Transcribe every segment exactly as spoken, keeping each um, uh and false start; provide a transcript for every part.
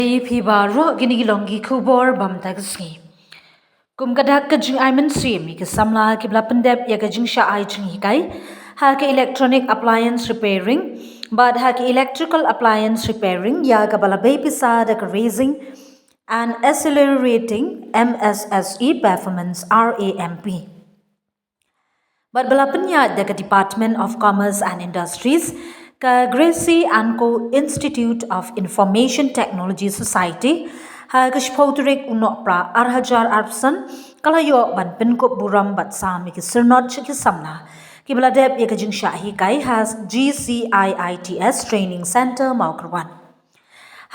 Ïa phi baroh, kine ki long ki khubor ba mynta ka sngi. Kum ka dak ka jingai mynsiem ïa ki samla kiba la pyndep ïa ka jingshah ai jinghikai ha ka electronic appliance repairing bad ha ka electrical appliance repairing ïa kaba la bei pisa da ka Raising and Accelerating M S S E Performance, R A M P. Bad ba la pynïaid da ka Department of Commerce and Industries, ka Gracie and Co Institute of Information Technology Society, ha ka shiphew tarik u Nohprah ar hajar arphew san, ka la ïoh ban pynkup burom bad sam ïa ki syrnod sha ki samla kiba la dep ïa ka jingshah hikai ha G C I I T S Training Centre Mawkyrwat.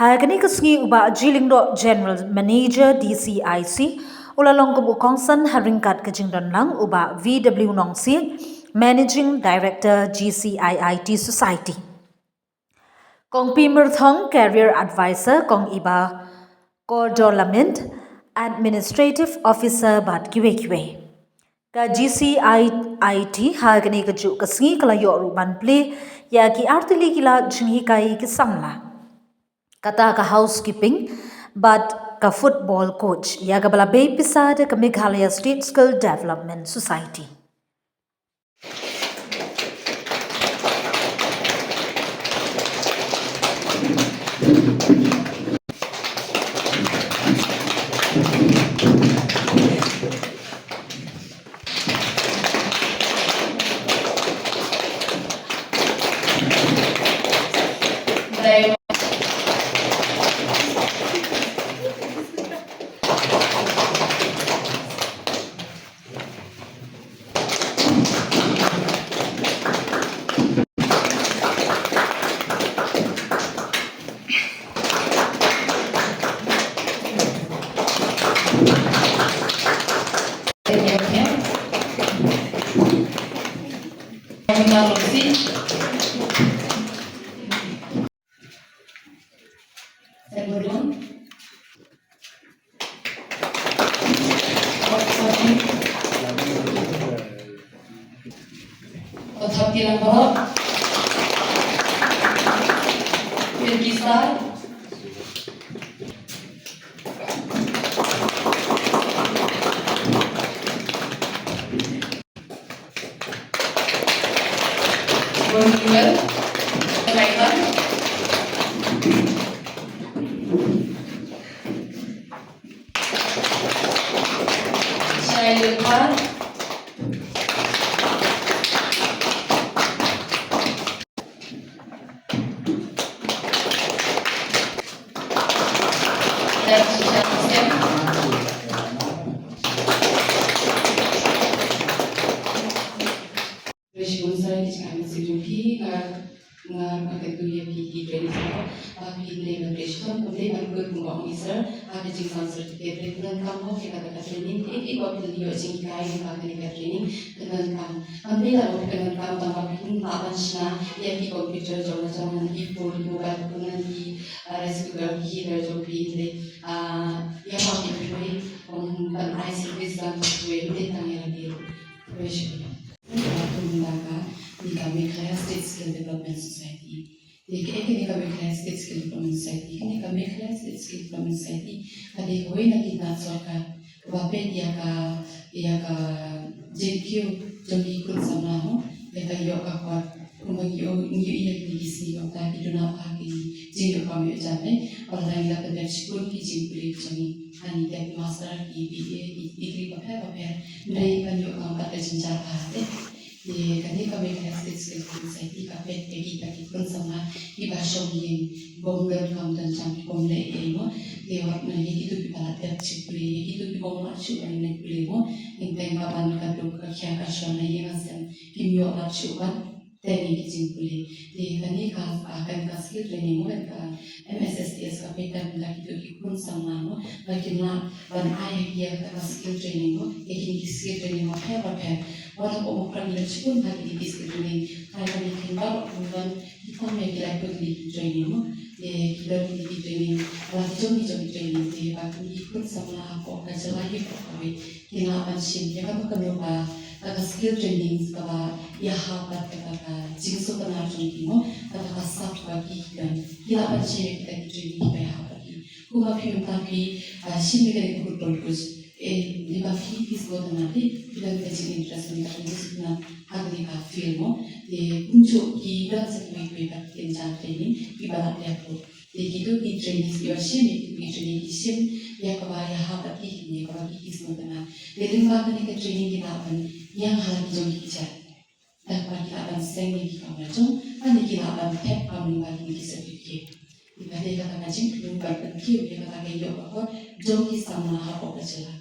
Ha kane ka sngi u Bah G Lyngdoh, General Manager D C I C, u la long kum u kongsan ha ryngkat ka jingdon lang u Bah V W Nongsiej, Managing Director G C I I T Society. Kong P Myrthong, Career Advisor, Kong Iba Kordor Lamint, Administrative Officer bad kiwei kiwei. Ka G C I I T ha kane ka juh ka sngi ka la ïoh ruh ban plie ïa ki artylli ki lad jinghikai ki samla. Kata ka housekeeping bad ka football coach ïa kaba la bei pisa da ka Meghalaya State Skill Development Society. Khublei shibun sir ïa ki jingai mynsiem jong phi, nga, nga kyntu ïa phi ki training sir. Ba phi dei ban khublei shibun, khublei ban kut kumba ong i sir, ha ka jingsan certificate, phi donkam mo ïa kata ka training, te ki ba phi ïoh jinghikai ha kane ka training, phi donkam. Kam dei tang ba phi donkam tang ba phin lah ban shna ïa ki computer jong nga jong ngan ki phone, mobile phone, ngan ki, ah, rice cooker, ki heater jong phi, te, ah, ïa phi kiwei, um, ban ai service ban kiwei, dei tang ïa lade. Khublei shibun. Kane ka Meghalaya State Skill Development Society. Te kaei kane ka Meghalaya State Skill Development Society? Kane ka Meghalaya State Skill Development Society ka dei kawei na ki tnat sorkar kaba peit ïa ka, ïa ka jingkiew jong ki khun samla mo, ïa ka ïoh ka kot. Kumba ngi ïoh, ngi ïohi ha kine ki sngi, kumta ki duna bha ki jingïoh kam ïoh jan, eh. Ba la ngi la pyndep shibun ki jingpule jong ngi. Hangne dep master, ki B A, ki degree bapher bapher. Hynrei ban ïoh kam pat ka jingjar bha, eh. Te kane ka Meghalaya State Skill Society ka peit ïa kita ki khun samla kiba shong ïing, bym don kam don jam, ki bym leh ei ei mo. Te wat na ïa kito kiba la dep shu pule, ïa kito ki bym lah shuh ban leh pule mo. Teng teng ba ban ka duk ka khia ka shon na ïing na sem kim ïoh lad shuh ban teng ïa ki jingpule. Te kane ka, ah, kane ka skill training mo, kane ka M S S T S ka peit tang ïa kito ki khun samla mo, ba kin lah ban ai ïa kata ka skill training mo, ïa kine ki skill training bapher bapher. Wat la kum u Prime Minister shibun ha kine ki skill training. Prime Minister kin baroh kum don ki tam ïa ki lai phew tylli ki training mo. Te ki don kine ki training, la ki jong ki jong ki training, te ba kine ki khun samla hapoh ka jylla hi hapoh kawei kin lah ban shim ïa kano kano ka, ka, ka skill training kaba ïahap bad kata ka jingsngewtynnat jong ki mo, kata ka sap ba ki, ki don. Kin lah ban shim ïa kita ki training kiba ïahap bad ki. Kumba phi mynta phi, ah, shim ïa kane ka football coach. Eh, lyngba phi, phi sngewthuh na phi, phi don ka jing interest, phi don ka jingkhuslai ha kane ka field mo. Te kumjuh ki don sa kiwei kiwei pat ki kynja training kiba la plie hapoh. Te kito ki training kiba shim, ki training ki shim ïa kaba ïahap bad ki, ïa kaba ki, ki sngewthuh na. Te lyngba kane ka training ki lah ban ïeng ha la ki jong ki kjat. Da kaba ki lah ban seng ïa ki kam la jong, bad ki lah ban thep kam lyngba kine ki certificate. Te kata ka jingkyrmen bad ban kiew ïa kata ka ïoh ka kot jong ki samla hapoh ka jylla.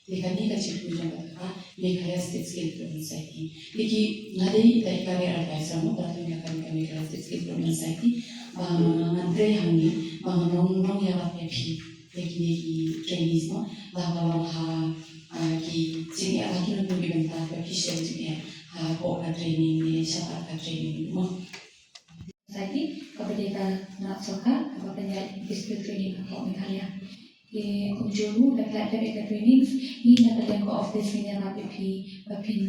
Te kane ka jingkyrmen jong kata ka Meghalaya State Skill Development Society. Te ki, nga dei ita i career advisor mo, bad nga ka Meghalaya State Skill Development Society. Ba ngan trei hangne, ba ngan long, long ïa la phi. Ïa kine ki trainees mo, la ka long ha, ah, ki jingeh, la ki nongpynbeit bynta, ba ki shem jingeh hapoh ka training ne shaphang ka training mo. Society kaba dei ka tnat sorkar kaba pynïaid ki skill training hapoh Meghalaya. Te kumjuh ruh da phi la dep ïa ka training, ngi na ka liang ka office ngin ïarap ïa phi ba phin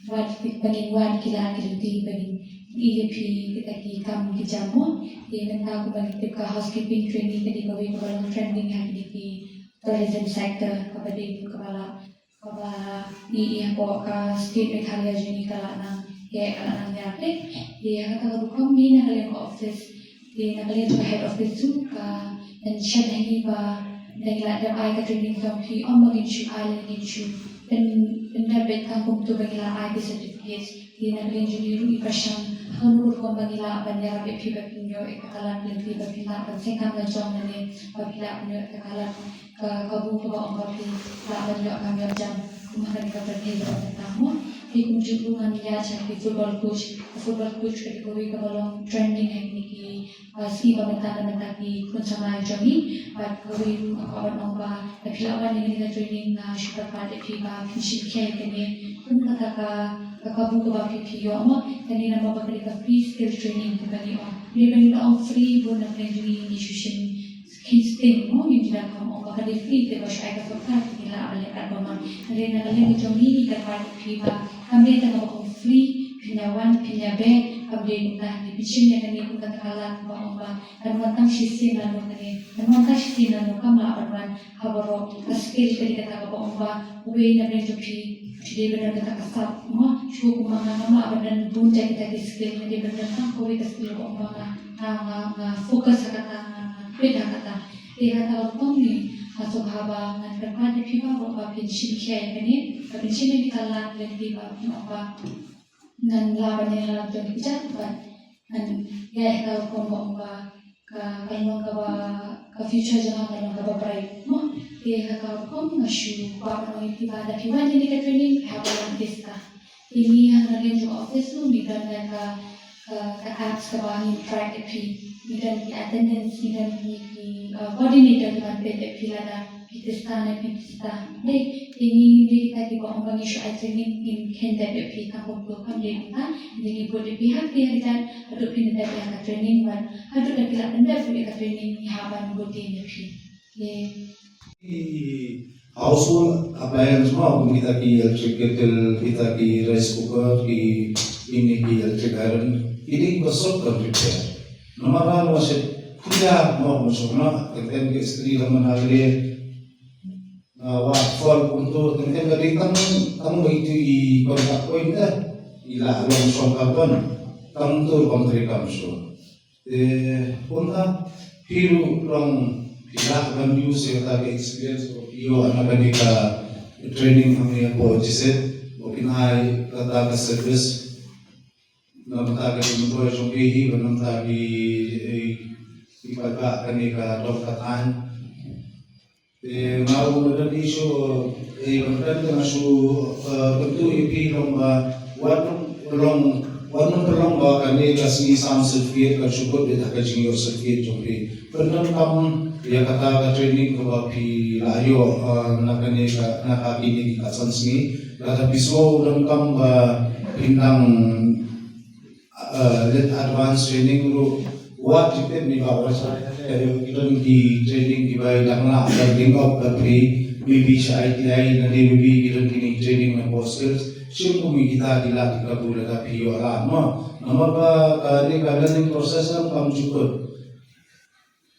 wad, ba ngin wad ki lad ki lynti ba ngin ïoh ïa phi kita ki kam ki jam mo. Te mynta kumba ngi tip ka housekeeping training ka dei kawei kaba long trending ha kine ki tourism sector kaba dei kaba la, kaba i, i hapoh ka state Meghalaya jong ngi ka la nang, ka la nang ïa phi. Te ha kata ka rukom ngi na ka liang ka office, te na ka liang ka head office ruh ka pynshet ha ngi ba lada ngi la dep ai ka training jong phi, ym ba ngin shu ai, lada ngin shu pyn, pyndep beit tang kumto ba ngi la ai ki certificate. Te na ka liang jong ngi ruh ngi pyrshang ha kano ka rukom ba ngi lah ban ïarap ïa phi ba phin ïoh ïa ka lad lynti, ba phin lah ban seng kam la jong lane ba phin lah ban ïoh ïa ka lad ka kabu kaba ong ba phi lah ban ïoh kam ïoh jam kum ha kane ka pyrthei kaba mynta mo. Te kumjuh ruh ngan ïa sha ki football coach, ka football coach ka dei kawei kaba long trending ha kine ki, ah, sngi ba mynta na mynta ki khun samla jong ngi. Bad kawei ruh nga kwah ban ong ba lada phi la wan ïa kane ka training nga shu kyrpad ïa phi ba phin shim khia ïa kane kum kata ka, ka kabu kaba phi, phi ïoh mo. Kane namar ba ka dei ka free skill training kaba ngi ong. Ngi ba ngi la ong free bun na pdeng jong ngi ngi shu shim Instinct mo, ngim ju dang kham ong ba ka dei free te ba shu ai ka sorkar te ngi lah ban leh katba ma. Hynrei na ka liang ka jong ngi ngi kyrpad ïa phi ba kam dei tang kaba ong free, phin ïa wan, phin ïa beh, kam dei kumta. Ngi pynshim ïa kane kum kata ka lad ba ong ba kan wan tang shisien lano kane, kan wan tang shisien lano kam lah ban wan ha baroh. Ka skill ka dei kata kaba ong ba uwei na pdeng jong phi shu dei ban don kata ka sap mo, shu kum ma nga, ngam lah ban don bun jait kita ki skill, nga dei ban don tang kawei ka skill kaba ong ba nga, nga, nga, nga focus ha kata, nga, nga peit ha kata. Te ha kata ka rukom ngi, nga sngewbha ba ngan kyrpad ïa phi baroh ba phin shim khia ïa kane, ba phin shim ïa kata ka lad lynti ba phin ong ba ngan lah ban ïalam jong ki kjat, ba ngan ïa, ha kata ka rukom ba ong ba ka, kan long kaba, ka future jong nga kan long kaba bright mo. Te ha kata ka rukom nga shu kwah ban ong ïa phi ba lada phi wan ïa kane ka training phi hap ban leh test ka. Te ngi hangne jong office ruh ngi don da ka, ka, ka apps kaba ngin track ïa phi. Ngi don ki attendance, ngi don ki, ki, uh, coordinator kiban peit ïa phi lada phi test ne phi test. Dei, te ngi, ngi dei kita kiba ong ba ngi shu ai training, ngin kheiñ dep ïa phi tang kumto, kam dei kumta. Ngi, ngi bud ïa phi ha kti ha kjat haduh phin dep ïa ka training, bad haduh da phi la pyndep ïa ka training ngi hap ban bud ïa phi. Te ki household appliance mo, kum kita ki electric kettle, kita ki rice cooker, ki, kine ki electric iron, ki dei kiba sop ban repair. Namar ba mo shet khuya mo, mo sop na, teng teng ki istri ka man ha kali, na wa fol kumto, teng teng ka dei tang, tang mo itu i contact point da, i la long shong carbon, tang to bang trei kam sop. Te kumta phi ruh long phi lah ban use ïa kata ka experience ba phi ïoh na kane ka training hangne hapoh G S E T, ba phin ai kata ka service na bynta ka jingmyntoi jong phi hi, ba na bynta ki, eh, ki paidbah kane ka dong ka thaiñ. Te nga u madan issue, eh, madan ka nga shu, eh, kyntu ïa phi long ba, wat long, wat long ba kane ka sngi sam certificate kan shu kut ïa ka jingïoh certificate jong phi. Pyndonkam ïa kata ka training kaba phi la ïoh, eh, na kane ka, na ka kine ki ka san sngi. Lada phi sngew donkam ba phin dang uh, leit advance training ruh, wat tip tip ne ba wat sa, eh, ki don ki training kiba dang lah ban link up bad phi, maybe sha I T I ne, maybe ki don kine ki training na core skills, shim kum kita ki lah ki kabu lada phi ïoh lad mo. Namar ba kane ka learning process kam ju kut.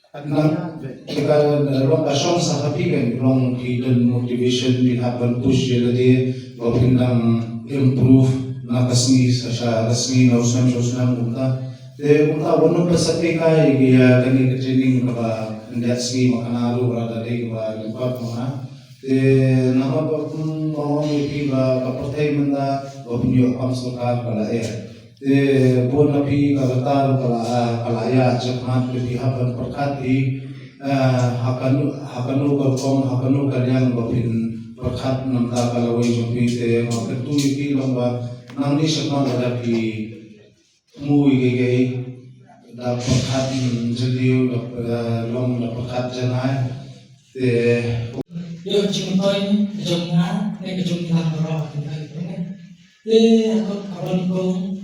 Nang ka long ka shong sa ha phi, kan long phi don motivation, phi hap ban push ïa lade ba phin dang improve na ka sngi sha, sha ka sngi, na u snem sha u snem kumta. Te kumta wat nym pynsatia ïa kane ka training kaba khyndiat sngi ma khana ruh, lada dei kaba lyngkot ma nga. Te namar ba kum ba ong ïa phi ba ka pyrthei mynta ba pynïoh kam sorkar ka la eh. Te bun na phi ka rta ruh ka la, ka la ïaid shakhmat, te phi hap ban pyrkhat phi, eh, ha kano, ha kano ka rukom, ha kano ka liang ba phin pyrkhat na ka bynta ka lawei jong phi. Te nga kyntu ïa phi long ba nangne shakhmat lada phi thmu ïa kiei kiei, da pyrkhat, mm, jylliew, da, eh, long da pyrkhat janai. Te ïa ka jingmyntoi jong nga ne ka jong ngi lang baroh, ka jong ngi. Te ka, ka ban kong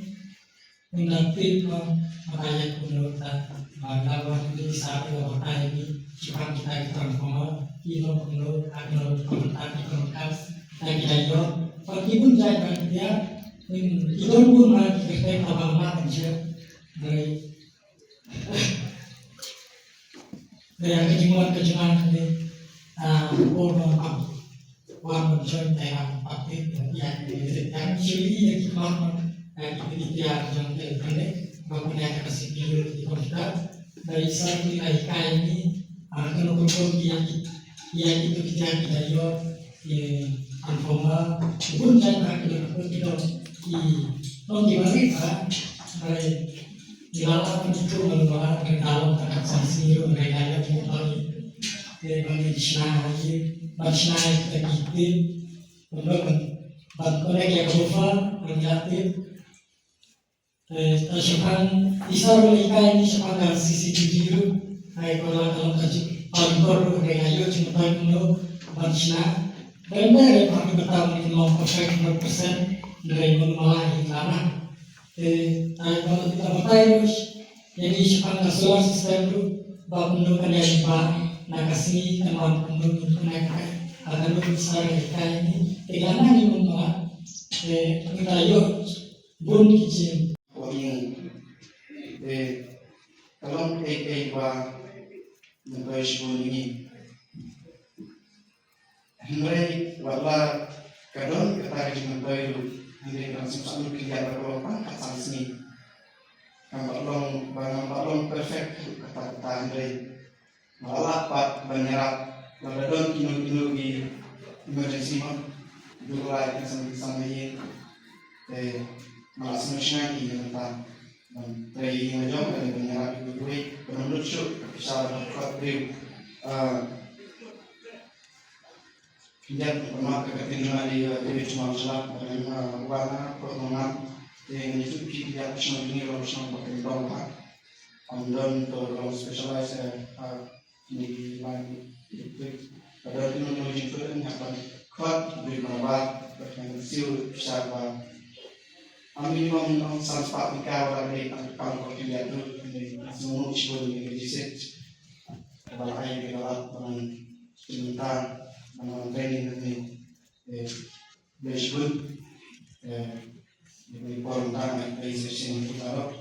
Ngi dang tip ba ma ka ïa kumno ta, ba la wan ni sa ko ba ta ni, ki pang kita ki transformer, ki no kumno, ka ki no kumno ta ki transformer, ta ki dai yo. Ba ki bun jai ba ki dia, ning ki don bun ma ki kete ta ba ma kan je. Dai. Dai ka jingwan ka jingwan ni, ah, ko no pang. Wan ban join Taiwan Baptist, ïa, ïa, ïa, actually, ïa, ki wan, ïa, ki, ki, ïa, jong te, kane, ba pynïaid ka C P U, ki computer, ba i sa ki la hikai ni, ah, kano kano ki, ïa, ki, ïa, ki tu ki, ïa, ki, ïa, ïa, transformer, bun jait, ïa, ki, ïa, ki, ïa, ki, ïa, ki, ïa, ki, ïa, ki, ïa, Ngi la lah ban tu ngi la lah ban dalam ka kat sang sendiri ngi la lah ban dalam. Te ban ngi shna ïa, ban shna ïa kita ki tip. Ban, ban, ban connect ïa ka buffer ban ïa tip. Te ta shaphang isa ruh ïa ka ini shaphang ka C C T V ruh. Ai ko la dalam ka jing ban kor ruh ngi la ïa jing ban no ban shna. Ban ber ban kita ban long perfect hundred percent. Ngi la ïa ban malah ïa lana. Te, ai, ba, ba, ba, ba, ïa ni shaphang ka solar system ruh, ba kumno kan ïa ba, na ka sngi kan wan kumno kan ïa ka, ka kan ruh sa ïa ka ïa ni, te ka na ni mun ba, te, kita ïoh, bun ki jing. Wan ïa, te, ka long ei ei ba, nang bai shibun ïa ni. Hynrei wat la ka don kata ka jingmyntoi ruh, hynrei ka sngewsih ruh ki ïa ba ka long tang ka tang sngi. Kam pat long ba ngam pat long perfect ruh kata kata hynrei nga la lah pat ban ïarap lada don kino kino ki emergency ma. Duh lai ki sam ki sam ïa. Te nga la sngewsih ïa ki ïa kata. Ban trei ïa nga jong ka ban ïarap ïa kiwei ban lut shuh ka pisa ba ka kot briew. Ah, Ïa, pynmap ka ktien jong nga dei, eh, David Shyam Shylla, ba nga, eh, wan na Port Nongam. Te ngi ju ki ïa ka shnong jong ngi long shnong ba kyndong bha. Ym don to long specialize, eh, eh, ni ki line electric. Ka don ki nongmynjur to ngi hap ban khot briew namba ba kan siew sha ba. Am minimum nong san spah tyngka ba dei tang ka kam ko ki ïa tu ni nong shibun ni ki jisit. Ba ai ki la ban Sha mynta, nang wan training hangne, eh, Blei shibun, eh, ïa ka por mynta ngan trei session mynta baroh.